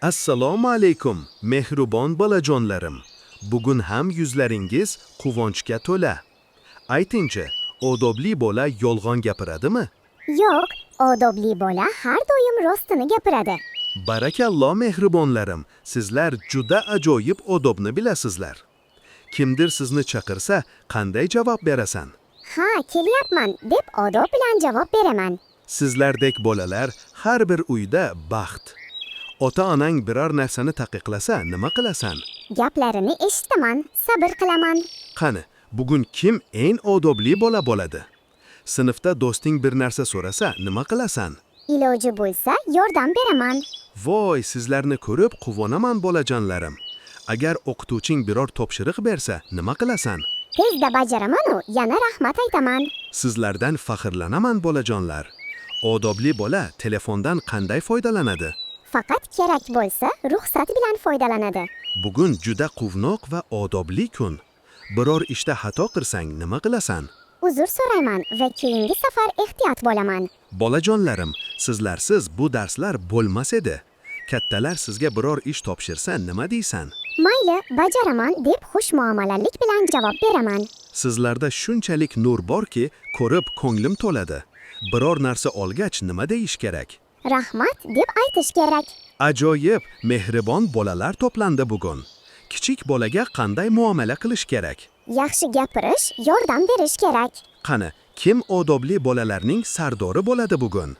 Assalomu alaykum, mehribon bolajonlarim. Bugun ham yuzlaringiz quvonchga to'la. Aytingchi, odobli bola yolg'on gapiradimi? Yo'q, odobli bola har doim rostini gapiradi. Barakallo, mehribonlarim, sizlar juda ajoyib odobni bilasizlar. Kimdir sizni chaqirsa, qanday javob berasan? Ha, kelyapman, deb odob bilan javob beraman. Sizlardek bolalar har bir uyda baxt. Ota-onang biror narsani taqiqlasa, nima qilasan? Gaplarini eshitaman, sabr qilaman. Qani, bugun kim eng odobli bola bo'ladi? Sinfda do'sting bir narsa so'rasa, nima qilasan? Iloji bo'lsa, yordam beraman. Voy, sizlarni ko'rib quvonaman, bolajonlarim. Agar o'qituvching biror topshiriq bersa, nima qilasan? Tezda bajaramanu, yana rahmat aytaman. Sizlardan faxrlanaman, bolajonlar. Odobli bola telefondan qanday foydalanadi? Faqat kerak bo'lsa, ruxsat bilan foydalanadi. Bugun juda quvnoq va odobli kun. Biror ishda xato qilsang, nima qilasan? Uzr so'rayman va keyingi safar ehtiyot bo'laman. Bolajonlarim, sizlarsiz bu darslar bo'lmas edi. Kattalar sizga biror ish topshirsa, nima deysan? Mayli, bajaraman, deb xush muomalalik bilan javob beraman. Sizlarda shunchalik nur borki, ko'rib ko'nglim to'ladi. Biror narsa olgach nima deyish kerak? Rahmat, deb aytish kerak. Ajoyib, mehribon bolalar to'plandi bugun. Kichik bolaga qanday muomala qilish kerak? Yaxshi gapirish, yordam berish kerak. Qani, kim odobli bolalarning sardori bo'ladi bugun?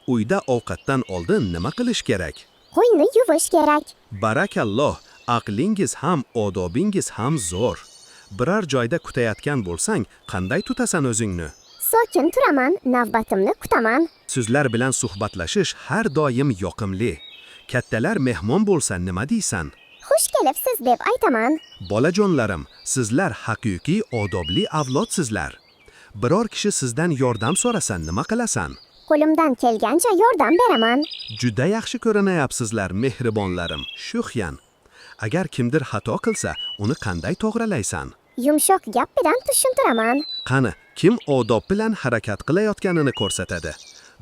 Uyda ovqatdan oldin nima qilish kerak? Qo'lni yuvish kerak. Barakalloh, aqlingiz ham, odobingiz ham zo'r. Biror joyda kutayotgan bo'lsang, qanday tutasan o'zingni? Sokin turaman, navbatimni kutaman. Sizlar bilan suhbatlashish har doim yoqimli. Kattalar mehmon bo'lsa, nima deysan? Xush kelibsiz, deb aytaman. Bolajonlarim, sizlar haqiqiy odobli avlodsizlar. Biror kishi sizdan yordam so'rasa, nima qilasan? Qo'limdan kelgancha yordam beraman. Juda yaxshi ko'rinayapsizlar, mehribonlarim. Shuxyan. Agar kimdir xato qilsa, uni qanday to'g'rilaysan? Yumshoq gap bilan tushuntiraman. Qani, kim odob bilan harakat qilayotganini ko'rsatadi?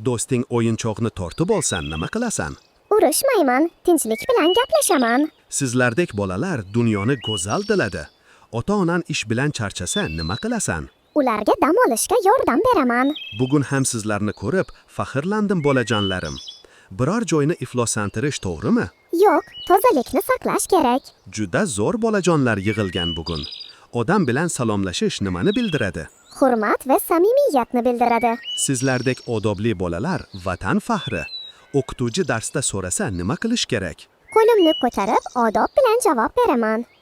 Do'sting o'yinchoqni tortib olsa, nima qilasan? Urushmayman, tinchlik bilan gaplashaman. Sizlardek bolalar dunyoni go'zal qiladi. Ota-onan ish bilan charchasa, nima qilasan? Ularga dam olishga yordam beraman. Bugun ham sizlarni ko'rib faxrlandim, bolajonlarim. Biror joyni ifloslantirish to'g'rimi? Yo'q, tozalikni saqlash kerak. Juda zo'r bolajonlar yig'ilgan bugun. Odam bilan salomlashish nimani bildiradi? Hurmat va samimiyatni bildiradi. Sizlardek odobli bolalar vatan faxri. O'qituvchi darsda so'rasa, nima qilish kerak? Qo'limni ko'tarib, odob bilan javob beraman.